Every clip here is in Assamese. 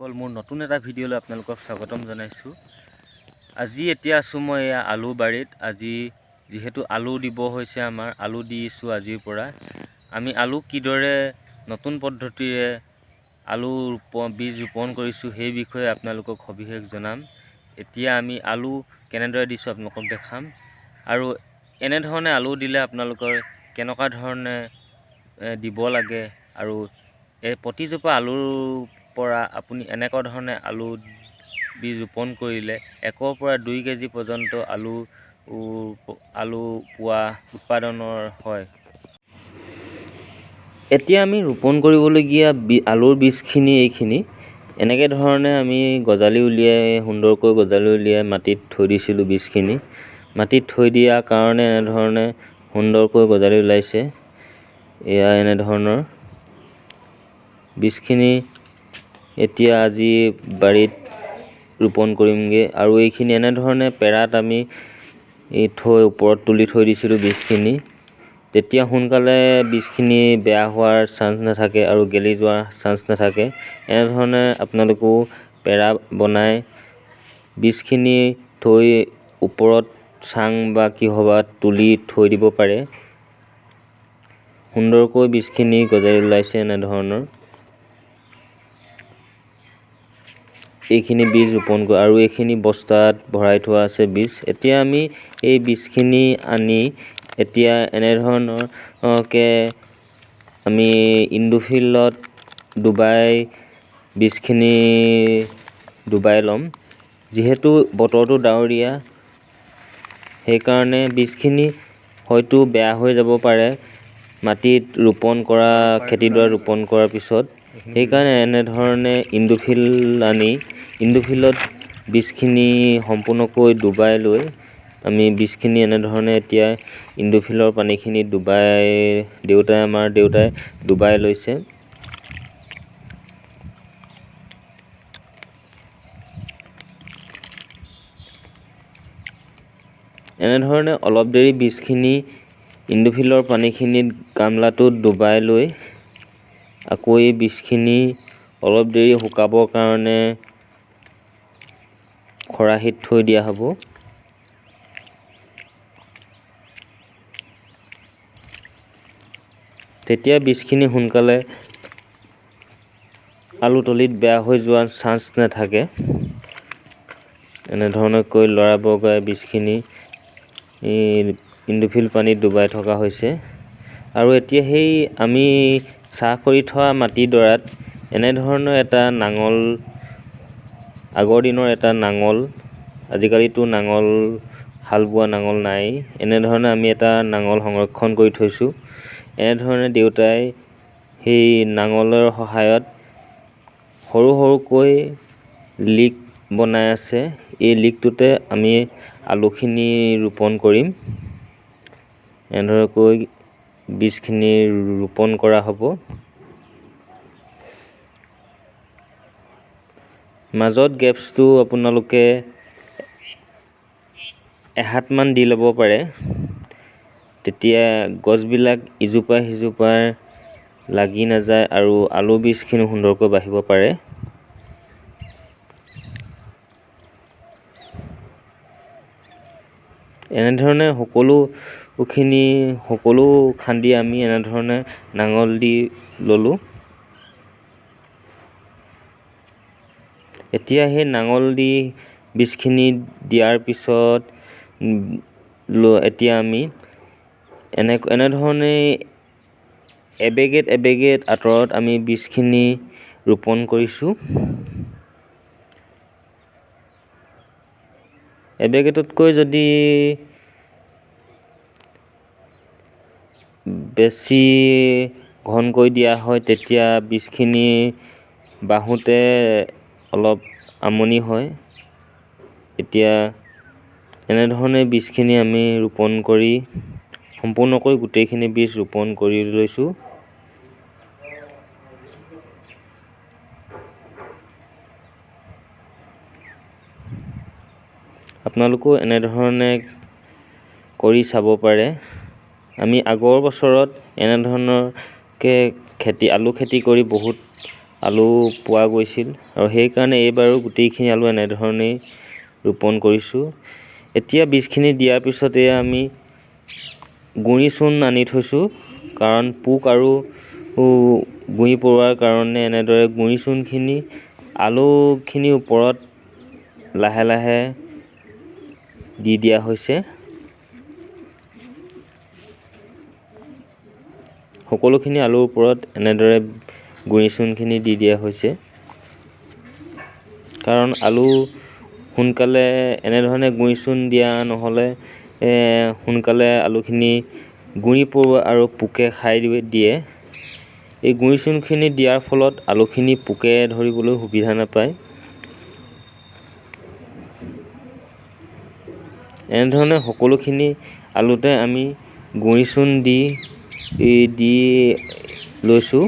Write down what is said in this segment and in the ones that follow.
বন্ধুসকল, মোৰ নতুন এটা ভিডিঅ'লৈ আপোনালোকক স্বাগতম জনাইছোঁ। আজি এতিয়া আছোঁ মই এয়া আলু বাৰীত। আজি যিহেতু আলু দিব হৈছে, আমাৰ আলু দিছোঁ আজিৰ পৰা। আমি আলু কিদৰে নতুন পদ্ধতিৰে আলু বীজ ৰোপণ কৰিছোঁ সেই বিষয়ে আপোনালোকক সবিশেষ জনাম। এতিয়া আমি আলু কেনেদৰে দিছোঁ আপোনালোকক দেখাম, আৰু এনেধৰণে আলু দিলে আপোনালোকৰ কেনেকুৱা ধৰণে দিব লাগে, আৰু এই প্ৰতিজোপা আলুৰ পৰা আপুনি এনেকুৱা ধৰণে আলু বীজ ৰোপণ কৰিলে 1ৰ পৰা 2 কেজি পৰ্যন্ত আলু পোৱা উৎপাদনৰ হয়। এতিয়া আমি ৰোপণ কৰিবলগীয়া আলুৰ বীজখিনি এইখিনি এনেকৈ ধৰণে আমি গজালি উলিয়াই, সুন্দৰকৈ গজালি উলিয়াই মাটিত থৈ দিছিলোঁ। বীজখিনি মাটিত থৈ দিয়াৰ কাৰণে এনেধৰণে সুন্দৰকৈ গজালি ওলাইছে। এয়া এনেধৰণৰ বীজখিনি এতিয়া আজি বাৰীত ৰোপণ কৰিমগৈ। আৰু এইখিনি এনেধৰণে পেৰাত আমি থৈ ওপৰত তুলি থৈ দিছিলোঁ বীজখিনি, তেতিয়া সোনকালে বীজখিনি বেয়া হোৱাৰ চান্স নাথাকে আৰু গেলি যোৱাৰ চান্স নাথাকে। এনেধৰণে আপোনালোকেও পেৰা বনাই বীজখিনি থৈ ওপৰত চাং বা কিহবাত তুলি থৈ দিব পাৰে। সুন্দৰকৈ বীজখিনি গজালি ওলাইছে এনেধৰণৰ। এইখিনি বীজ ৰোপণ কৰা আৰু এইখিনি বস্তাত ভৰাই থোৱা আছে বীজ। এতিয়া আমি এই বীজখিনি আনি এতিয়া এনেধৰণৰকৈ আমি ইণ্ডোফিলত ডুবাই বীজখিনি ডুবাই ল'ম। যিহেতু বতৰটো ডাৱৰীয়া, সেইকাৰণে বীজখিনি হয়তো বেয়া হৈ যাব পাৰে মাটিত ৰোপণ কৰা, খেতিডৰা ৰোপণ কৰাৰ পিছত। সেইকাৰণে এনেধৰণে ইণ্ডোফিল আনি ইণ্ডোফিলত বীজখিনি সম্পূৰ্ণকৈ ডুবাই লৈ আমি বীজখিনি এনেধৰণে এতিয়া ইণ্ডোফিলৰ পানীখিনি ডুবাই আমাৰ দেউতাই ডুবাই লৈছে। এনেধৰণে অলপ দেৰি বীজখিনি ইণ্ডোফিলৰ পানীখিনিত গামলাটোত ডুবাই লৈ আকৌ এই বীজখিনি অলপ দেৰি শুকাবৰ কাৰণে খৰাহীত থৈ দিয়া হ'ব। তেতিয়া বীজখিনি সোনকালে আলুতলিত বেয়া হৈ যোৱাৰ চান্স নাথাকে। এনেধৰণকৈ লৰাই বগাই বীজখিনি ইণ্ডোফিল পানীত ডুবাই থকা হৈছে। আৰু এতিয়া সেই আমি চাহ কৰি থোৱা মাটিডৰাত এনেধৰণৰ এটা নাঙল, আগৰ দিনৰ এটা নাঙল, আজিকালিতো নাঙল হাল বোৱা নাঙল নাই, এনেধৰণে আমি এটা নাঙল সংৰক্ষণ কৰি থৈছোঁ। এনেধৰণে দেউতাই সেই নাঙলৰ সহায়ত সৰু সৰুকৈ লিক বনাই আছে। এই লিকটোতে আমি আলুখিনি ৰোপণ কৰিম। এনেধৰণকৈ বীজখিনি ৰোপণ কৰা হ'ব। মাজত গেপছটো আপোনালোকে এহাতমান দি ল'ব পাৰে, তেতিয়া গছবিলাক ইজোপা সিজোপা লাগি নাযায় আৰু আলু বীজখিনি সুন্দৰকৈ বাঢ়িব পাৰে। এনেধৰণে সকলো খান্দি আমি এনেধৰণে নাঙল দি ল'লোঁ। এতিয়া সেই নাঙল দি বীজখিনি দিয়াৰ পিছত এতিয়া আমি এনেধৰণে এবেগেত এবেগেত আঁতৰত আমি বীজখিনি ৰোপণ কৰিছোঁ। এবেগেতকৈ যদি বেছি ঘনকৈ দিয়া হয় তেতিয়া বীজখিনি বাঢ়োঁতে অলপ আমনি হয়। এতিয়া এনেধৰণে বীজখিনি আমি ৰোপণ কৰি সম্পূৰ্ণকৈ গোটেইখিনি বীজ ৰোপণ কৰি লৈছোঁ। আপোনালোকেও এনেধৰণে কৰি চাব পাৰে। আমি আগৰ বছৰত এনেধৰণৰকৈ আলু খেতি কৰি বহুত আলু পোৱা গৈছিল আৰু সেইকাৰণে এইবাৰো গোটেইখিনি আলু এনেধৰণেই ৰোপণ কৰিছোঁ। এতিয়া বীজখিনি দিয়াৰ পিছত এয়া আমি গুড়ি চূণ আনি থৈছোঁ, কাৰণ পোক আৰু গুড়ি পৰুৱাৰ কাৰণে এনেদৰে গুড়ি চূণখিনি আলুখিনিৰ ওপৰত লাহে লাহে দি দিয়া হৈছে। সকলোখিনি আলুৰ ওপৰত এনেদৰে গুড়ি চূণখিনি দি দিয়া হৈছে, কাৰণ আলু সোনকালে এনেধৰণে গুড়ি চূণ দিয়া নহ'লে সোনকালে আলুখিনি গুড়ি পৰুৱা আৰু পোকে খাই দিয়ে। এই গুড়ি চূণখিনি দিয়াৰ ফলত আলুখিনি পোকে ধৰিবলৈ সুবিধা নাপায়। এনেধৰণে সকলোখিনি আলুতে আমি গুড়ি চূণ দি দি লৈছোঁ।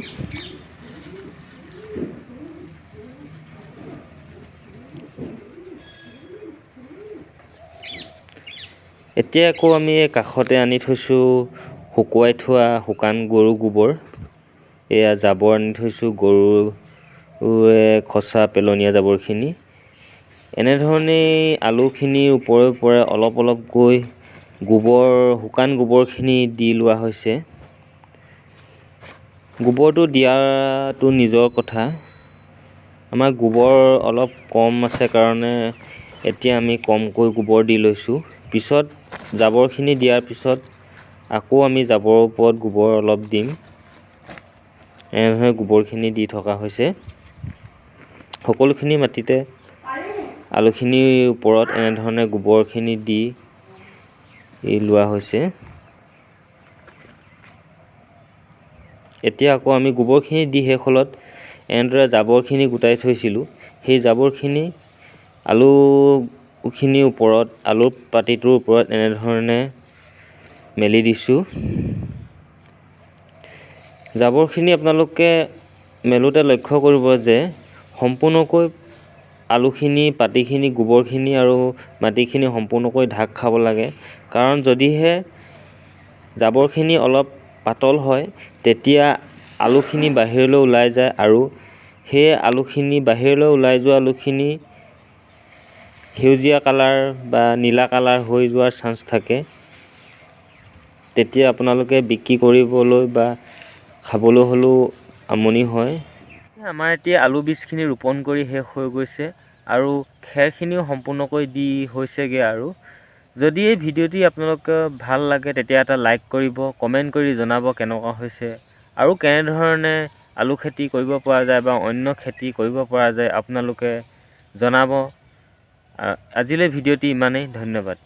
এতিয়া আকৌ আমি কাষতে আনি থৈছোঁ শুকুৱাই থোৱা শুকান গৰু গোবৰ, এয়া জাবৰ আনি থৈছোঁ, গৰুৱে খচা পেলনীয়া জাবৰখিনি। এনেধৰণেই আলুখিনিৰ ওপৰে ওপৰে অলপ অলপকৈ গোবৰ, শুকান গোবৰখিনি দি লোৱা হৈছে। গোবৰটো দিয়াটো নিজৰ কথা, আমাৰ গোবৰ অলপ কম আছে কাৰণে এতিয়া আমি কমকৈ গোবৰ দি লৈছোঁ। পিছত জাবৰখিনি দিয়াৰ পিছত আকৌ আমি জাবৰৰ ওপৰত গোবৰ অলপ দিম। এনেধৰণে গোবৰখিনি দি থকা হৈছে। সকলোখিনি মাটিতে আলুখিনিৰ ওপৰত এনেধৰণে গোবৰখিনি দি লোৱা হৈছে। এতিয়া আকৌ আমি গোবৰখিনি দি শেষ হ'লত এনেদৰে জাবৰখিনি গোটাই থৈছিলোঁ, সেই জাবৰখিনি আলুখিনিৰ ওপৰত, আলু পাতিটোৰ ওপৰত এনেধৰণে মেলি দিছোঁ। জাবৰখিনি আপোনালোকে মেলোতে লক্ষ্য কৰিব যে সম্পূৰ্ণকৈ আলুখিনি, পাতিখিনি, গোবৰখিনি আৰু মাটিখিনি সম্পূৰ্ণকৈ ঢাক খাব লাগে, কাৰণ যদিহে জাবৰখিনি অলপ পাতল হয় তেতিয়া আলুখিনি বাহিৰলৈ ওলাই যায় আৰু সেই আলুখিনি বাহিৰলৈ ওলাই যোৱা আলুখিনি সেউজীয়া কালাৰ বা নীলা কালাৰ হৈ যোৱাৰ চান্স থাকে। তেতিয়া আপোনালোকে বিক্ৰী কৰিবলৈ বা খাবলৈ হ'লেও আমনি হয়। আমাৰ এতিয়া আলু বীজখিনি ৰোপণ কৰি শেষ হৈ গৈছে আৰু খেৰখিনিও সম্পূৰ্ণকৈ দি হৈছেগৈ। আৰু যদি এই ভিডিঅ'টি আপোনালোকে ভাল লাগে তেতিয়া এটা লাইক কৰিব, কমেণ্ট কৰি জনাব কেনেকুৱা হৈছে আৰু কেনেধৰণে আলু খেতি কৰিব পৰা যায় বা অন্য খেতি কৰিব পৰা যায় আপোনালোকে জনাব। আজিলৈ ভিডিঅ'টি ইমানেই, ধন্যবাদ।